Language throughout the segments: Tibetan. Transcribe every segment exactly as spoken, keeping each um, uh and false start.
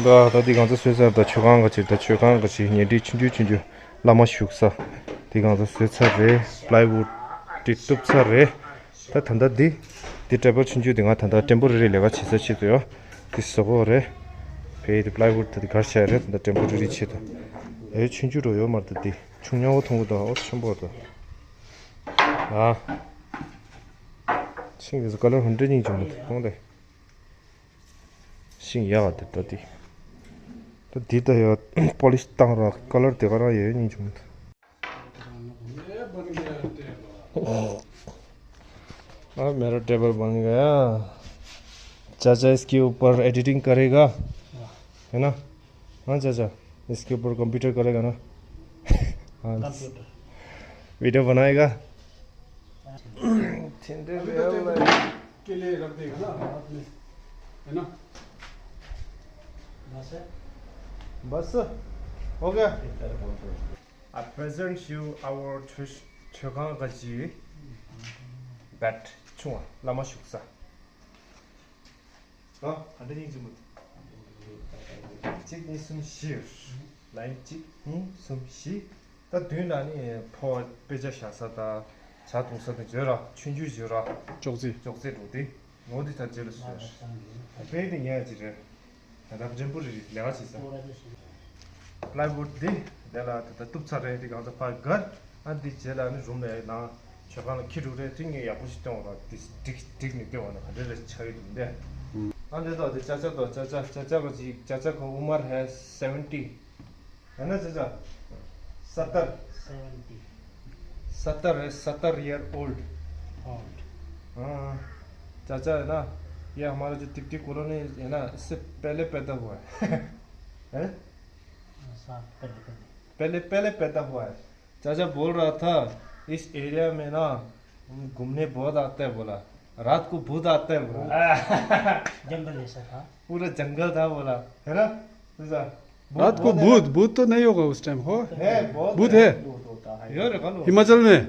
ད་ད་འདི་གང་ཚ་བཟོས་ཚར། ད་མཆོད་ཁང་ག་ཅིག་ད་མཆོད་ཁང་ག་ཅིག་ཉལ་ཁྲི་ཆུང་ཆུང་ཆུང་ཆུང་བླ་མ་བཞུགས་ས། འདི་གང་ཚ་བཟོས་ཚར་རེད། པ་ལའི་ཝུཌ་འདི་གཏུབ་ཚར་རེད། ད་ད་ལྟ་འདི་འདི་ཊེ་བལ་ཆུང་ཆུང་འདི་ང་ད་ལྟ་ཊེམ་པོ་རེ་རི་ལས་ཀ་བྱེད་ས་ཆེད་དུ་ཡོད། འདི་བཟོ་གོ་རེད། ཕའི་འདི་པ་ལའི་ཝུཌ་ད་འདི་གར་བྱས་རེད། ད་ལྟ་ཊེམ་པོ་རེ་རི་ཆེད་དུ། ཨེ་ཆུང་ཆུང་རོ་ཡོད་མ་རེད། ད་འདི་ཆུང་ཉག་པོ་མཐོང་གི་འདུག་ཨོ་ཆེན་པོ་འདུག་ཨ། ཤིང་འདི་ཚོ་ཀ་ལར་ཧོན་ཏྲེ་སྙིང་རྗེ་མོ་འདུག་མཐོང་དེ། ཤིང་ཡག་ག་དེ་ད་དེ། ད་འདི་ད་ཡ་པོ་ལིཤ་བཏང་ར་ཀ་ལར་དེ་ག་རང་ཡོད་སྙིང་རྗེ་མོ་འདུག हाँ, मेरा टेबल बन गया। चाचा इसके ऊपर एडिटिंग करेगा, है ना? हाँ चाचा, इसके ऊपर कंप्यूटर करेगा ना? हाँ, कंप्यूटर। वीडियो बनाएगा। के लिए रख देगा ना हाथ में, है ना? बस है? बस हो गया। I present you our མཆོད་ཁང་ག་ཅིག་བེཌ་ཆུང་བ་བླ་མ་བཞུགས་ས། ཨ་ད་འདི་སྙིང་རྗེ་མོ། གཅིག་གཉིས་གསུམ་བཞི། ལའིན་གཅིག་གཉིས་གསུམ་བཞི། ད་མདུན་ལ་ནི་ཕོ་དཔེ་ཆ་བཞག་ས་དང་ཇ་འཐུང་ས་དང་བརྗོད་ར་ཆུང་ཆུང་བརྗོད་ར། ཅོག་ཙེ། ཅོག་ཙེ་འགྲོ་དེ། ངོ་དེ་ད་རྗེས་ལ་བཟོས། དཔེ་དེ་ཉལ་ཡ་ཅིག་རེད། ད་ལྟ་འགྲེམས་པོ་རེ་རེ་ལས་ཀ་བྱེད་ས། པ་ལའི་ཝུཌ་དེ་དེ་ལ་ད་ལྟ་གཏུབ་ཚར་རེད། དེ་གང་ཚ་ཕར་བཀར། ཨ་འདི་རྗེས་ལ་ནི་རུམ་ལ་ནང་མཆོད་ཁང་ལ་འཁྱེར་འགྲོ་རེད། དེ་ངས་ཡག་པོ་ཞིག་སྟོན་འོང་ར། དེ་འགྲིག་འགྲིག་ནས་སྟོན་འོང་ན་ག་འདྲ་རེད་ཆགས་ཀྱི་འདུག་འདི། ཨ་འདི་དང་དེ་ཅ་ཅ་དང་ཅ་ཅ་ཅ་ཅ་ག་ཅིག་ཅ་ཅ་ག་ཨུ་མར་ཧེ་སེ་ཝེན་ཊི། है ना चाचा? सत्तर। सेवेंटी। सत्तर है, सत्तर ईयर ओल्ड। ओल्ड। हाँ, चाचा है ना, ये हमारा जो तिप्पी कॉलोनी है ना, इससे पहले पैदा हुआ है। हैं? हाँ, साहब, पहले, पहले। पहले, पहले पैदा हुआ है। चाचा बोल रहा था, इस एरिया में ना, घूमने बहुत आता है बोला। रात को भूत आता है बोला। जंगल जैसा था। पूरा जंगल था बोला, है ना? ऐसा। भूत रात को बहुत भूत, है। भूत तो नहीं होगा उस टाइम, हो? है, बहुत भूत है। है। भूत होता है। यार, हेलो। हिमाचल में?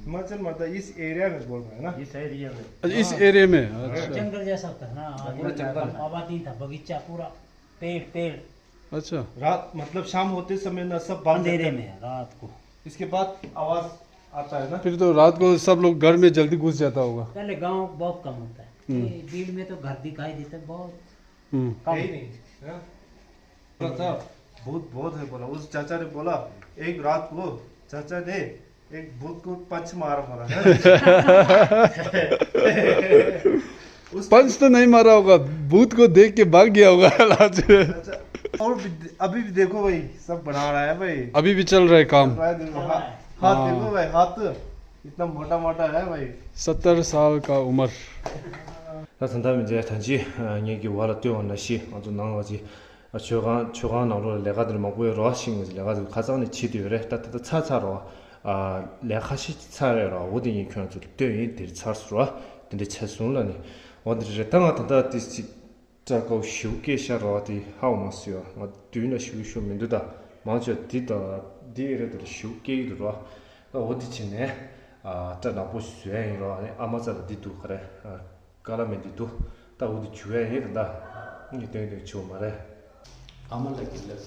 हिमाचल मतलब इस एरिया में बोल रहे हैं ना? इस एरिया में। अच्छा, इस हाँ। एरिया में, हाँ। अच्छा। जंगल जैसा था ना, पूरा जंगल। आबादी था, बगीचा पूरा, पेड़, पेड़। अच्छा। रात, मतलब शाम होते समय ना सब भाग अंधेरे जाते हैं। में, रात को। इसके बाद आवाज आता है ना? फिर तो रात को सब लोग घर में जल्दी घुस जाता होगा। पहले गांव बहुत कम होता है। हम्म। ये भीड़ में तो घर दिखाई देते बहुत हम्म। कम। है ही नहीं, है ना? बोला था, भूत बहुत है बोला। उस चाचा ने बोला, एक रात को चाचा ने एक भूत को पंच मारा बोला। उस पंच तो नहीं मारा होगा, भूत को देख के भाग गया होगा लास्ट में। अच्छा, और भी, अभी भी देखो भाई, सब बना रहा है भाई। अभी भी चल रहा है काम। चल रहा है, देखो, हाथ, हाथ हाँ। देखो भाई, हाथ इतना मोटा मोटा है भाई। सत्तर साल का उम्र। ད་ད་ལྟ་མི་ཚེ་ཐང་ཅི་ངེད་ཀྱི་བ་ལ་ལྟོས་འོང་ན་ཤི་ང་ཚོ་ནང་ལ་ཅི། མཆོད་ཁང་མཆོད་ཁང་ནང་ལོགས་ལ་ལས་ཀ་དེ་མང་པོ་ཡོད་རོགས། ཤིང་ལས་ཀ་དེ་ཁ་ཚང་ནས་བྱེད་དུ་ཡོད་རེད། ད་ད་ད་ཚར་ཚར་རོགས། ལས་ཁ་ཤས་ཅིག་ཚར་རེད་རོགས། འོ་དེ་ངས་ཁྱོད་ཚོ་ལ་སྟོན་ཡིན། དེར་ཚར་སོང་རོགས། དེ་འདྲ་ཆ་སོང་ལ་ནི། འོ་དེ་རེད། ད་ང་ད་ལྟ་དེ་ཅིག་སྐྲ་ཀའོ་ཞིའུ་སྐད་ཤར་རོགས། དེ་ཧ་འོ་མ་སུ་ཡོད། ང་དུས་ན་ཞིའུ་ཞུ་མི་འདུག་ད་མང་ཆོག་དེ་ད་དེ་རེད། དེ་ཞིའུ་སྐད་ཡིག་འདུག་རོགས། ད་འོ་དེ་བྱས་ནས་སྐྲ་ནག་པོ་ཞིག་བཟོ་ཡ་ཡིན་རོགས། ཨ་མ་ཚ་ལ་དེ་འདུག་ག་རེད། ཀ་ལ་མེ་འདི་འདུག་ད་འོ་འདི་བྱུག་ཡ་ཡིན་ད། ངས་སྟོན་སྟོན་བྱུག་མ་རེད། ཨ་མ་ལགས་ཀྱི་ལབ་བྱུག་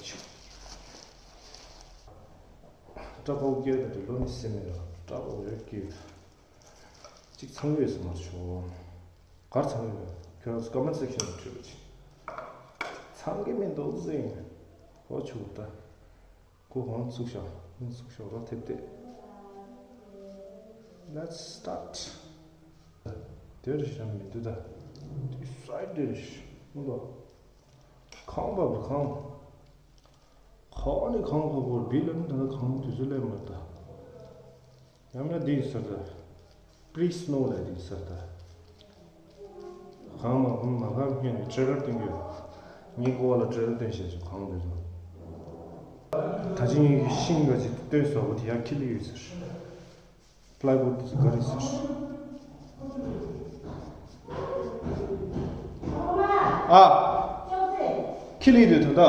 སྐྲ་ཕོག་སྐྱེས་དང་དེ་ལོ་ནི་སེམས་མེད་ལ་སྐྲ་ཕོག་ཡོད་སྐྱེས། གཅིག་ཚང་ཡོད་ཟེར་མ་བྱུང་། གར་ཚང་ཡོད། ཁྱོད་རང་ཚོ་ཀོ་མེན་སེག་ཤན་ལ་བྲིས་པ་ཅིག་ཚང་གི་མི་འདུག་ཟེར། ཧོ་བྱུག་ད། ཁོ་གང་ཚུགས་ཤག་ཁོ་ཚུགས་ཤག་ར་ཐེབས་ཏེ། Let's start. དེར་བཞག་མི་འདུག་ད། དེ་སའིཌ་དེར་བཞག་མི་འདུག་ཁང་པ་བ་ཁང་། ཁ་ནི་ཁང་ཁ་བོར་བི་ལ་ནི་ད་ལྟ་ཁང་དུས་ཚོད་ལས་མར་ད། ཡང་ན་འདི་ཡིན་ཟེར་ད། པྲི་སི་ནོ་ལ་འདི་ཡིན་ཟེར་ད། གང་མ་གང་མ་གང་སྔོན་ནས་ཊྲེ་ལར་སྟོན་གྱི་ཡོད། ངའི་གོ་བ་ལ་ཊྲེ་ལར་སྟོན་བྱས་བྱུང་གང་འདོད་ཚོ། ད་ཅི་ངའི་ཤིང་ག་ཅིག་སྟོན་སོགས་པོ་དེ་ཡང་ཁྱི་ལི་ཡོད་ཟེར། པ་ལའི་བུཌ་དེ་ཚོ་ག་རེ་ཟེར། ཨ། ཁྱི་ལི་དེ་དོན་དག་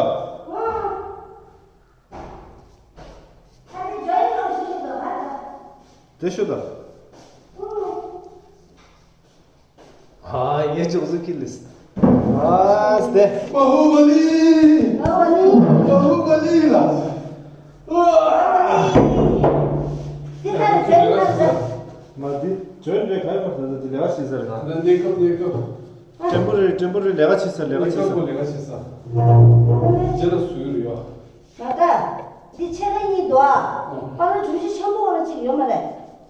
དེ་ཤོད་ད། ཨ་ཡེ་ཅོག་ཙེ་ཁྱི་ལི། ཨ་སྟེ། बाहुबली। बाहुबली। बाहुबली ལ། དེ་ཁ་རེད། དེ་ཁ་རེད། མ་འདི་ཇོན་རེད། ག་ཡོད་པ་ད་ལྟ་འདི་ལས་ཀ་བྱེད་ས་རེད་ད། གནས་སྐབས་གནས་སྐབས། ཀྲེམ་པོ་རེ་ཀྲེམ་པོ་རེ་ལས་ཀ་བྱེད་ས། ལས་ཀ་བྱེད་ས། ལས་ཀ་བྱེད་ས། རྗེས་ལ་སུ་ཡོད་རེད་ཡ། ད་ལྟ་འདི་ཕྱེད་ཀ་གཉིས་འདུག་ཨ། ཨོ། པ་ལོ་གྲུ་བཞི་ཆེན་པོ་འོ་ན་གཅིག་ཡོད་མ་རེད།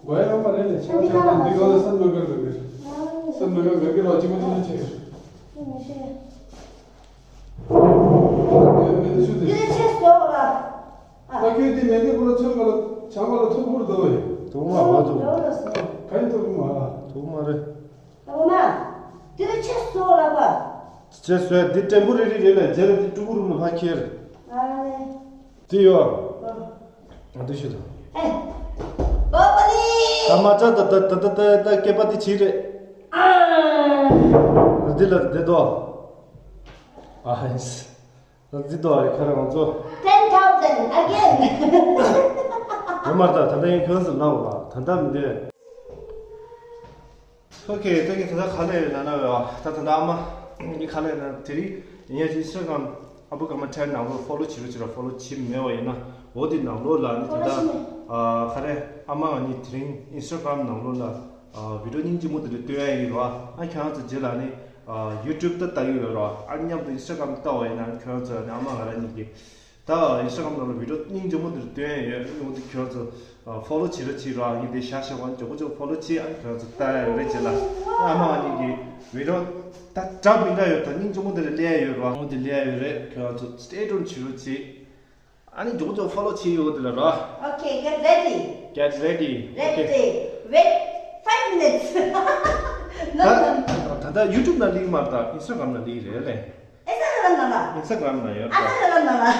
དགོས་ཡ་མ་རེད་ལས། ཆ་ཆ་འདི་ག་ལ་འདི་ག་ལ་སམ་ལ་གར་ག་གིར། སམ་ལ་གར་ག་གིར་ལ་གཅིག་པ་གཅིག་པ་ཆེ། མི་ཤེས། མེ་མེ་དེ་ཤུ་དེ། འདི་ལས་ཆེ་སོ་ལ། ཨ། ད་ཁྱོད་འདི་མེ་དེ་པོ་ལ་ཚོན་ག་ལ་ཆང་ག་ལ་ཐུག་པོར་འདུག་ཡ། ཐུག་མ་བ་ཐུག་ག་ཡིན་ཐུག་མ་ཐུག་མ་རེད། ཨོ་མ། དེ་ལ་ཆེ་སོ་ལ་བ། ཆེ་སོ་འདི་ཀྲེམ་པོ་རེ་རེ་རེད་ལ། རྗེས་ལ་འདི་ཀྲུ་གུ་རུ་ལ་ཕ་ཁྱེར། ཨ་ལེ། དེ་ཡོད། ཨ། འདི་ཤི་དང་། ཨེ། བ་བ་ལི། ད་མ་ཅག་ད་ད་ད་ད་ད་ད་སྐེད་པ་དེ་ཆི་རེད། ཨ། འདི་ལ་འདི་དོ། ཨ་ཧེས། ད་འདི་དོ་ཨ་རེ་ཁ་ར་ང་ཚོ། Ten thousand again. ཡོད་མ་རེད། ད་ད་ད་ཡིན་ཁྱོད་ཚོ་ལབ་བ་ད་ད་མི་འདི། ཨོ་ཁེ། ད་གི་ད་ད་ག་ལེ་ན་ན་ཡོད། ད་ད་ད་ཨ་མ་གི་ག་ལེ་ན། དེ་རིང་ངས་ཨིན་སི་ཊ་གྷ་རམ་ཨ་བུ་ཀ་མ་ཊེན་ནང་ལོ་ཕོ་ལོ་བྱེད་རོགས་བྱེད་རོགས། ཕོ་ལོ་བྱེད་མེད་པ་ཡིན་ན་འོ་དེ་ནང་ལོ་ལ་ནི་ད་ད་ཨ་ག་རེ་ཨ་མ་ང་གཉིས་དེ་རིང་ཨིན་སི་ཊ་གྷ་རམ་ནང་ལོ་ལ་ཨ་བི་ཌི་ཡོ་སྙིང་རྗེ་མོ་དེ་འདྲ་སྟོན་ཡ་ཡིན་རོགས། ཨ་ཁྱོད་རང་ཚོ་རྗེས་ལ་ནི་ཨ་ཡུ་ཊུབ་ད་ལྟ་ཡོད་རོགས། ཨ་མཉམ་དུ་ཨིན་སི་ཊ་གྷ་རམ་ལྟ་བ་ཡིན་ན་ཁྱོད་རང་ཚོ་ནི་ཨ་མ་ང་རང་གཉིས་ཀྱི། ད་ཨིན་སི་ཊ་གྷ་རམ་ནང་ལ་བི་ཌི་ཡོ་སྙིང་རྗེ་མོ་འདིར་སྟོན་ཡ་ཡོད། ཨ་ནི་འོ་འདི་ཁྱོད་ཚོ་ཨ་ཕོ་ལོ་བྱེད་རོགས་བྱེད་རོགས། ཨ་ནི་འདི་བཞག་བཞག་པ་མགྱོགས་པོ་མགྱོགས་པོ་ཕོ་ལོ་བྱེད། ཨ་ནི་ཁྱོད་ཚོ་ལྟ་ཡ་ཡོད་རེད། བྱེད་ལ་ཨ་མ་ཨ་ནི་གི་བི་ཌི་ཡོ་ད་འདྲ་མི་འདྲ་ཡོད། ད་སྙིང་རྗེ་མོ་འདི་ལ་སླེབས་ཡ་ཡོད་རོགས། འོ་འདི་སླེབས་ཡ་ཡོད་རེད། ཁྱོད་ཚོ་སི་ཊེ་ཊུན་བྱེད་རོགས་བྱེད། ཨ་ནི་མགྱོགས་པོ་མགྱོགས་པོ་ཕོ་ལོ་བྱེད་ཡོད་འདི་ལ་རོགས། Okay, get ready. Get ready. Okay. Ready. Wait five minutes. No, no, no. ད་ད་ད་ཡུ་ཊུབ་ནང་སླེབས་མ་རེད། ད་ཨིན་སི་ཊ་གྷ་རམ་ནང་སླེབས་རེད་ལེ། ཨིན་སི་ཊ་གྷ་རམ་ནང་ལ། ཨིན་སི་ཊ་གྷ་རམ་ནང་ཡོད་རེད། ཨ་ས་གྷ་རམ་ནང་ལ།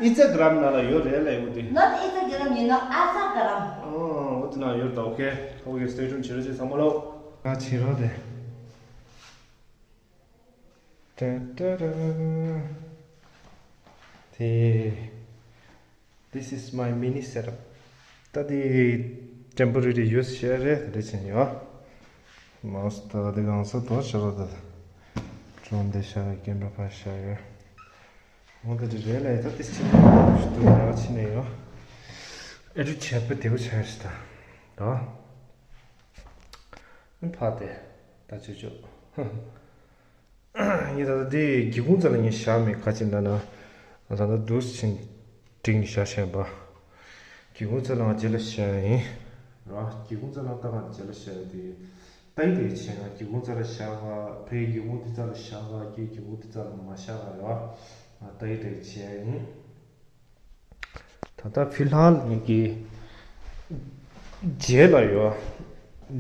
ཨིན་སི་ཊ་གྷ་རམ་ནང་ལ་ཡོད་རེད་ལེ། འོ་དེ། Not Instagram, you know, ཨ་ས་གྷ་རམ། ཨོ་འོ་དེ་ནང་ཡོད་རེད། ད་ཨོ་ཁེ། ཨོ་ཁེ། སི་ཊེ་ཊུན་བྱེད་རོགས་བྱེད། ཚང་མ་ལོ། ང་བྱེད་རོགས་དེ། ཏ་ཏ་ར། དེ། This is my mini setup. ད་དེ་ཊེམ་པོ་རེ་རི་ཡུ་སི་བྱས་རེད། དེ་འདྲ་བྱས་ཡོད། མའོ་སི་ད་དེ་གང་ས་དོ་བྱས་རོགས་ད། ཌོ་རོན་འདི་བཞག་ཡོད། ཀེམ་ར་ཕར་བཞག་ཡོད། འོ་ད་དེ་རེད་ལ། ད་དེ་ཕྱིན་ནས་ཞུ་དུ་ཡག་ཕྱིན་ནས་ཡོད། ཨེ་རུ་བྱས་པ་དེ་བོ་བྱས་ཤི་ད། ད། ཨ་ཕ་དེ། ད་ཅོ་ཅོ། ངས་ད་ལྟ་འདི་སྒེའུ་ཁུང་རྩ་ལ་ངས་བཞག་མེད། ག་ཅི་ལབ་ན། ད་ལྟ་འདུག་སེ་བྱས་ནས་བཞག་བཞག་པ། སྒེའུ་ཁུང་རྩ་ལ་ང་རྗེས་ལ་བཞག་ཡིན། ར། སྒེའུ་ཁུང་རྩ་ལ་ད་ང་རྗེས་ལ་བཞག་ཡིན་དེ། ད་ཡིན་དེ་བྱས་ན་སྒེའུ་ཁུང་རྩ་ལ་བཞག་ག་ཕའི་སྒེའུ་ཁུང་འདི་རྩ་ལ་བཞག་ག་ཀྱི་སྒེའུ་ཁུང་འདི་རྩ་ལ་མ་བཞག་ག་ར། ང་ད་ཡིན་དེ་བྱས་ཡིན། ད་ལྟ་ཕི་ལྷལ་ངེད་ཀྱི་རྗེས་ལ་ཡོད།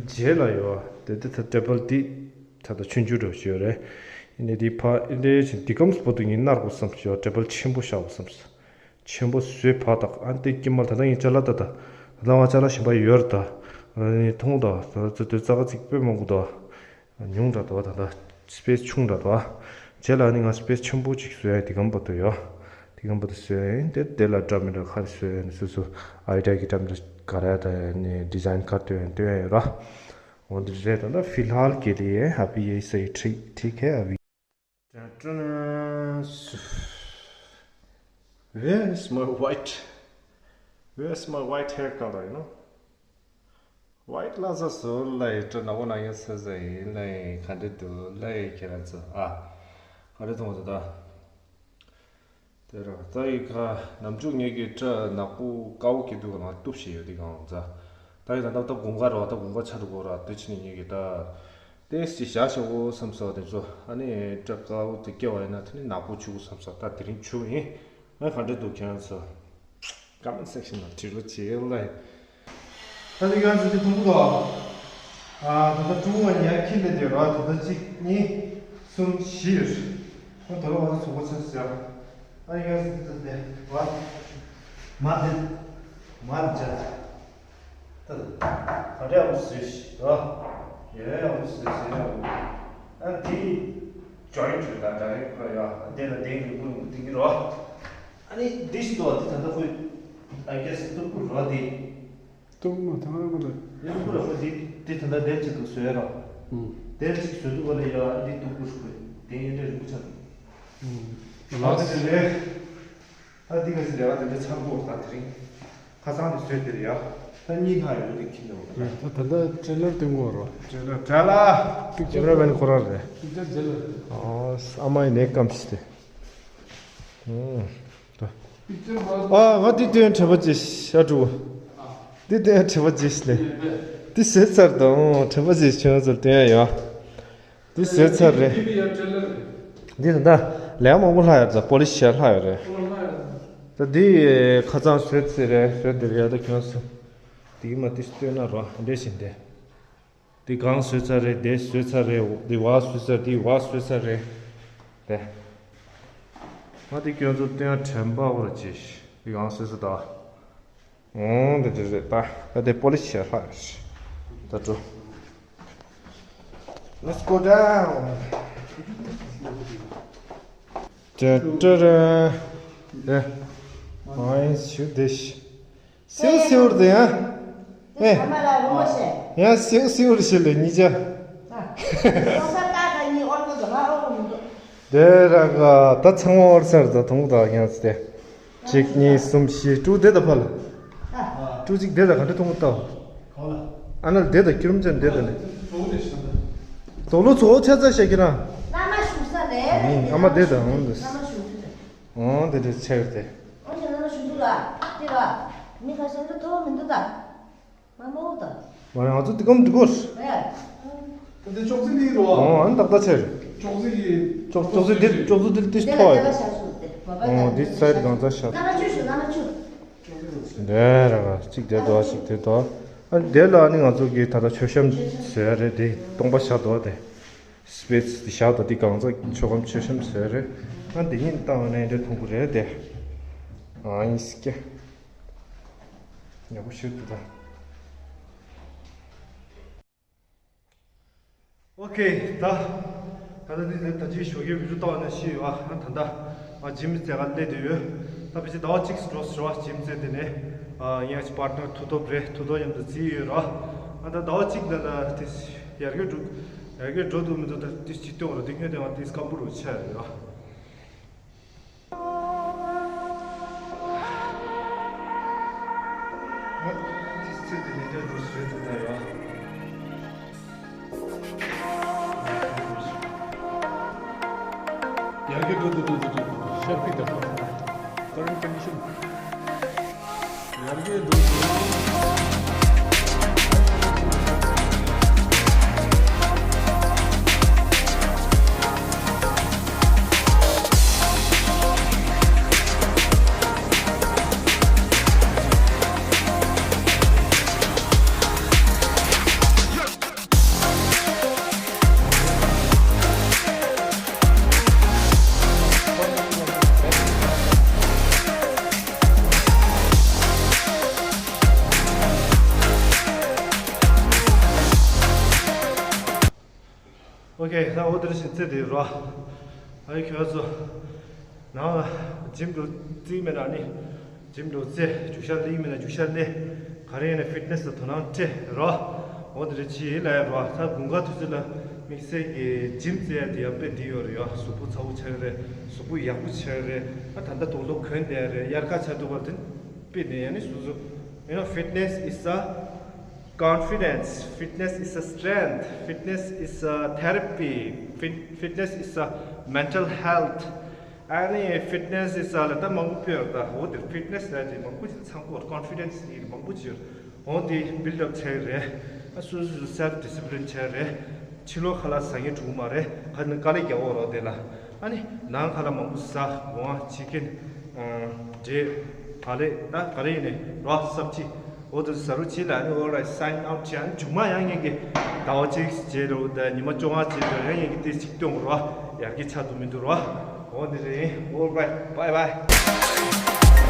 རྗེས་ལ་ཡོད། དེ་དེ་ད་ཊེ་བལ་འདི་ད་ལྟ་ཆུང་ཆུང་འདྲ་བོ་ཞིག་ཡོད་རེད། ཡིན་ནའི་འདི་ཕ་འདི་འདྲའི་ཞིག་འདི་གམ་སྤོ་ཏུ་ངས་གནར་དགོས་བསམ་ཞིག་ཡོད། ཊེ་བལ་ཆེན་པོ་བཞག་དགོས་བསམ་སོང་། ཆེན་པོ་བཟོས་ཕ་དག་ཨ་འདི་ཀྱི་མ་ད་ལྟ་ངས་ཅ་ལག་ད་ད་ད་ལྟ་ང་ཅ་ལག་གཞན་པ་ཡོད་རེད་ད། ཨ་ནི་མཐོང་ད་ད་ད་ད་རྩ་ཁ་ཚིག་དཔེ་མང་པོ་ད། ཉུང་དྲགས་འདུག་བ། ད་ལྟ་སི་པེ་སི་ཆུང་དྲགས་འདུག་བ། རྗེས་ལ་ནི་ང་སི་པེ་སི་ཆེན་པོ་ཅིག་བཟོ་ཡ་དེ་གམ་པ་དུ་ཡོད། དེ་གམ་པ་དུ་བཟོ་ཡ་ཡིན་དེ། དེ་ལ་འདྲ་མི་འདྲ་ག་རེ་བཟོ་ཡ་ཡིན། སོ་སོ་ཨའི་ཌི་ཡ་གི་འདྲ་མི་འདྲ་ག་རེ་ད་ནི་ཌི་ཛའིན་ག་རེ་སྟོན་ཡ་སྟོན་ཡ་ཡོད་ར། འོ་འདི་རེད། ད་ལྟ་ཕི་ལྷལ་གི་ལི་ཡེ་ཨ་བི་ཡེ་སའི་ཁྲིག་ཁྲིག་ཧེ་ཨ་བི། Where is my white? Where is my white hair color, you know? ཝའིཊ་ལ་ས་སོ་ལའི་ཏྲ་ན་བོ་ན་ཡ་ས་ས་ཡིན་ལའི་ག་འདྲ་འདུག་ལའི་ཁྱེད་རང་ཚོ་ཨ་ག་འདྲ་མཐོང་ད་ད། དེ་ར་ད་ཡི་ཁ་ནམ་ཆུང་ངེད་ཀྱི་ཏྲ་ནག་པོ་དཀར་པོ་གི་འདུག་ག་ན་གཏུབ་བྱས་ཡོད་དེ་གང་ཚ། ད་ཡི་ད་ད་ད་དགུན་ཁ་ར་བ་ད་དགུན་ཁ་ཆ་འདུག་གོ་ར་དེ་ཕྱི་ནས་ངེད་ཀྱི་ད་ཏེས་ཅི་བྱ་ཤོག་གོ་བསམ་སོ་དེ་ཚོ་ཨ་ནི་ཏྲ་དཀར་པོ་དེ་སྐྱེ་བ་ཡིན་ན་དེ་ནི་ནག་པོ་བྱུག་གོ་བསམ་སོ་ད་དེ་རིང་བྱུག་ཡིན། ཨ་ག་འདྲ་འདུག་ཁྱེད་རང་ཚོ། ཀོ་མེན་ཊི་སེག་ཤན་ནང་བྲིས་རོགས་བྱེད་ལེ། ད་ལྟ་ཁྱེད་རང་ཚོ་འདི་མཐོང་གི་འདུག་ཨ་ད་ལྟ་ཀྲུང་གོ་ཉག་ཁྱི་ལས་དེ་ར་ད་ལྟ་གཅིག་གཉིས་གསུམ་བཞི་ཡོད། ཨ་ད་ལྟ་ང་ཚོ་ཚོགས་པ་ཆགས་ཟེར། ཨ་ཁྱེད་རང་ཚོ་འདི་ད་ལྟ་ར་མ་འདི་མ་འདི་བྱ། ད་ད་རེ་ཡག་པོ་བཟོས་ཤིག་རོ། ཡ་ཡག་པོ་བཟོས་ཟེར་ཡག་པོ། ཨ་འདི་ཇོ་ཡིན་ཇོ་ད་ད་རེ་ཁོ་ཡ་ཨ་འདི་ལ་བསྡད་ཀྱི་ཀུན་ཀུན་བསྡད་ཀྱི་རོ། ཨ་ནི་འདི་ཞིག་ཏོ་འདི་ད་ལྟ་ཁོས་I guess་སྟུག་པོ་རོ་འདི། སྟུག་མ་ཐང་ར་མ་ད། ཡང་ཁོ་ལ་ཁོ་འདི་འདི་ད་ལྟ་དེར་ཅིག་ཏུ་བཟོས་རོ། ཨུ། དེར་ཅིག་བཟོས་འདུག་ག་ལ་ཡ་ཨ་འདི་སྟུག་པོ་ཞིག་ཁོས། དེ་ཡིན་འདྲ་རིན་པོ་ཆེ། ཨུམ། ཨ་དེ་འདྲ་རེད། ད་འདི་ག་ཚོད་ལས་ཀ་དེ་འདྲ་ཚར་གོ་ད་དེ་རིང་། ཁ་སང་ནས་བཟོས་དེ་རེད་ཡ། ད་གཉིས་ལྷག་ཡོད་འདི་ཁྱིམ་ནང་། ད་ད་ད་ད་ཊེ་ལར་སྟོན་གོ་རོ། ཊེ་ལར་ཊེ་ལར། པིག་ཅར་ཀེ་མེ་ར་མེན་ཁོ་རང་རེད། པིག་ཅར་མཇལ་ལ། ཨོ་ཨ་མ་ཡི་ནས་སྐམ་ཞིག་སྟེ། ཨུམ། ད། པིག་ཅར་མ། ཨ་ང་འདི་སྟོན་དྲན་པ་ཅིག་ཤ་ཕྲུ་གུ། འདི་སྟོན་དྲན་པ་ཅིག་ལས། འདི་བཟོས་ཚར་དང་དྲན་པ་ཅིག་ཁྱོད་ཚོར་སྟོན་ཡ་ཡོད། འདི་བཟོས་ཚར་རེད། འདི་ད་ལྟ་ལས་མང་པོ་ལྷག་ཡོད་ཙང་པོ་ལི་ཤི་བྱས་ལྷག་ཡོད་རེད། ད་འདི་ཁ་སང་བཟོས་ཚར་རེད། བཟོས་འདི་རེད་ཡ། ད་ཁྱོད་ཚོ་འདི་མ་འདི་སྟོན་ན་རོ་འདྲེ་བཞིན་དེ། འདི་གང་བཟོས་ཚར་རེད། འདི་བཟོས་ཚར་རེད། འདི་བ་བཟོས་ཚར། འདི་བ་བཟོས་ཚར་རེད། དེ། ང་འདི་ཁྱོད་ཚོ་སྟོན་དྲན་པ་བོར་ཅིག་འདི་གང་བཟོས་ཚར་ད། ཨོ་འདི་འདི་རེད་ད། ད་དེ་པོ་ལི་ཤི་བྱས་ལྷག་ཡོད། ད་འགྲོ། Let's go down. ཏྲ་ཏྲ་ར། ཨེ། ཨ་ཡིན་ཞུ་དེ་ཤི། སེའུ་སེའུ་རེད་ཡ། ཨེ། ཨ་མ་ལ་རུང་བ་ཤེས། ཡ་སེའུ་སེའུ་རེད་ཤི་ལེ་གཉིས་ཆ། ཨ། སོང་ས་ཏག་ཏག་གཉིས་ཨོར་ཏོ་དང་ང་ཨོར་མི་འདུག་དེ་ར་ག་ད་ཚང་མ་ཨོར་ཚར་ད་ཐུང་ད་ཡང་སྟེ། གཅིག་གཉིས་གསུམ་བཞི། ཕྲུ་གུ་དེ་ད་ཕ་ལ། ཨ། ཕྲུ་གུ་གཅིག་དེ་ད་ག་འདྲ་ཐུང་ད། ག་ལ། ཨ་ན་ལ་དེ་ད་ཁྱུ་རུམ་ཅན་དེ་ད་ནི། དོག་ལོ་ཚོ་ཆ་ཚ་ཤ་ཁྱེད་རང་། བླ་མ་བཞུགས་ས་རེད། ཨ་མ་དེ་ད་འོང་དུ། བླ་མ་བཞུགས་ས་རེད། འོང་དེ་འདྲ་ཆེ་བར་དེ། འོང་ཞེ་ན་ན་ཞུ་འདུག་ལ། དེ་ལ། མི་ཁ་ཤས་འདུག་ཐོ་མི་འདུག་ད། མ་མོ་ད། མ་རེད་ང་ཚོ་དེ་གམ་འདུག་གོ། རེད། དེ་ཅོག་ཙེ་འདི་རོ། ཨོ་ཨ་ནི་ཏག་ཏག་ཆེ་རེད། ཅོག་ཙེ་གི་ཅོག་ཅོག་ཙེ་འདི་ཅོག་ཙེ་འདི་ཏིས་དེ་ལ་ཐོ་དེ་ཡོད། ལ་ཤ་ཞུ་དེ། མ་པ་ཨོ་ད་འདི་སའི་ཌི་གང་ཚ་ཤ། ན་ན་ཆུ་ཞུ་ན་ན་ཆུ། དེ་ར་ག་གཅིག་དེ་དོ་གཅིག་དེ་དོ། ཨ་ནི་དེ་ལ་ཨ་ནི་ང་ཚོ་གི་ད་ལྟ་མཆོད་བཤམས་བཟོས་རེད་དེ་སྟོང་པ་ཤ་དོ་དེ། སི་པེ་སི་དེ་བཞག་དང་དེ་གང་ཚ་མཆོད་སྒམ་མཆོད་བཤམས་བཟོས་རེད། ཨ་འདི་གཉིས་བཏང་བ་ནས་འདྲ་མཐོང་གི་རེད་དེ། ཨ་ཡིན་སི་ཀྱ། ཡག་པོ་ཞིག་འདུག་ད། ཨོ་ཁེ་ད། ད་ལྟ་འདི་ནས་ད་ཅི་ཞོགས་ཀའི་བི་ཌིའོ་བཏང་བ་ནས་ཤི་ཡོད་ཨ། ད་ལྟ་ང་ཇིམ་རྩེ་ག་སླེབས་བསྡད་ཡོད། ད་ཕལ་ཆེར་ཟླ་བ་གཅིག་འགྲོ་ཟེར་བ་ཇིམ་རྩེ་དེ་ནས། ཨ་ཡང་ཅི་པར་ཊི་ནར་མཐུ་སྟོབས་རེད། མཐུ་སྟོབས་མཉམ་དུ་རྩིས་ཡོད་ར། ཨ་ད་ཟླ་བ་གཅིག་ལ་ལ་དེ། ཡར་རྒྱས་འགྲོ། ཡར་རྒྱས་འགྲོ་འདུག་མི་འདུག་ད་དེ་ཅི་སྟོན་ར་དེ་སྔོན་དེ་ང་དེ་སྐམ་པོ་རུ་ཆགས་ཡོད། ང་དེ་ཚེ་དེ་ནས་འདྲ་འགྲོ་ཟེར་དུ་ད་ཡོད། ཡར་རྒྱས་འགྲོ་འདུག་འགྲོ་འདུག་འགྲོ་འདུག་ཤར་པི་ད། Current condition. ཨོ་ཁེ། ད་འོ་དེར་ཞིག་རྩེ་དེ་རོ། ཨ་ཡི་ཁྱོད་ཚོ། ནང་ཇིམ་དུ་རྩིས་མེད་ན་ནི། ཇིམ་དུ་རྩེ་རྒྱུག་ཤར་ལེན་མེད་ན་རྒྱུག་ཤར་ལེན། ག་རེ་ཡིན་ན་ཕིཊ་ནེ་སི་ལ་དོ་སྣང་སྤྲད་རོ། འོ་དེ་རེད་ཅི་ལ་ཡ་རོ། ད་དགུན་ཁ་དུས་ཚོད་ལ་དམིགས་བསལ་གྱི་ཇིམ་རྩེ་ཡ་དེ་ཡང་དཔེ་འགྲིག་ཡོད་རེད་ཡ། གཟུགས་པོ་ཚ་བོ་ཆགས་རེད། གཟུགས་པོ་ཡག་པོ་ཆགས་རེད། ཨ་ད་ལྟ་དུག་ལོག་གོན་བསྡད་རེད། དབྱར་ཁ་ཆགས་འདུག་པ་དེ་དཔེ་ནས་ཡ་ནི་སུ་སུ། You know, fitness is a confidence, fitness is a strength, fitness is a therapy, fit- fitness is a mental health. ཨ་ནི་ཕིཊ་ནེ་སི་ཨི་ས་ལ་ད་མང་པོ་ཡོད་རེད། ད་འོ་དེར་ཕིཊ་ནེ་སི་ལ་ཅིག་མང་པོ་ཅིག་ཚང་གོ། ཀོན་ཕི་ཌེན་སི་ཡིན་མང་པོ་ཅིག་ཡོད། འོ་དེ་བིལ་ཌི་ཨབ་བྱས་རེད། ཨ་སོ་སོ་སོ་སེལ་ཕི་ཌི་སི་པི་ལིན་བྱས་རེད། ཕྱི་ལོགས་ཁ་ལག་ཟ་མཁན་འགྲོ་གི་མ་རེད། ཁ་ནས་དཀའ་ལས་རྒྱག་འོ་རོགས་དེ་ལ། ཨ་ནི་ནང་ཁ་ལག་མང་པོ་ཟ། གོང་ཆི་ཀེན། འབྲས། ག་ལེ་ད་ག་རེ་ཡིན་ནས་རོ་སབ་ཅི། འོ་དེ་ཟ་རུ་བྱེད་ལ་ནི་ཨོ་རའི་སའིན་ཨའུཊ་བྱེད། ཨ་ནི་མཇུག་མ་ཡང་ངེད་ཀྱི་ཟླ་བ་གཅིག་རྗེས་རུ་ད་ཉི་མ་བཅོ་ལྔ་རྗེས་རུ་ཡང་ངེད་ཀྱི་དེ་གཅིག་སྟོན་རོ། ཡར་གྱི་ཆ་དུ་མི་འདུག་རོ། འོ་དེ་རེད། All right, bye bye.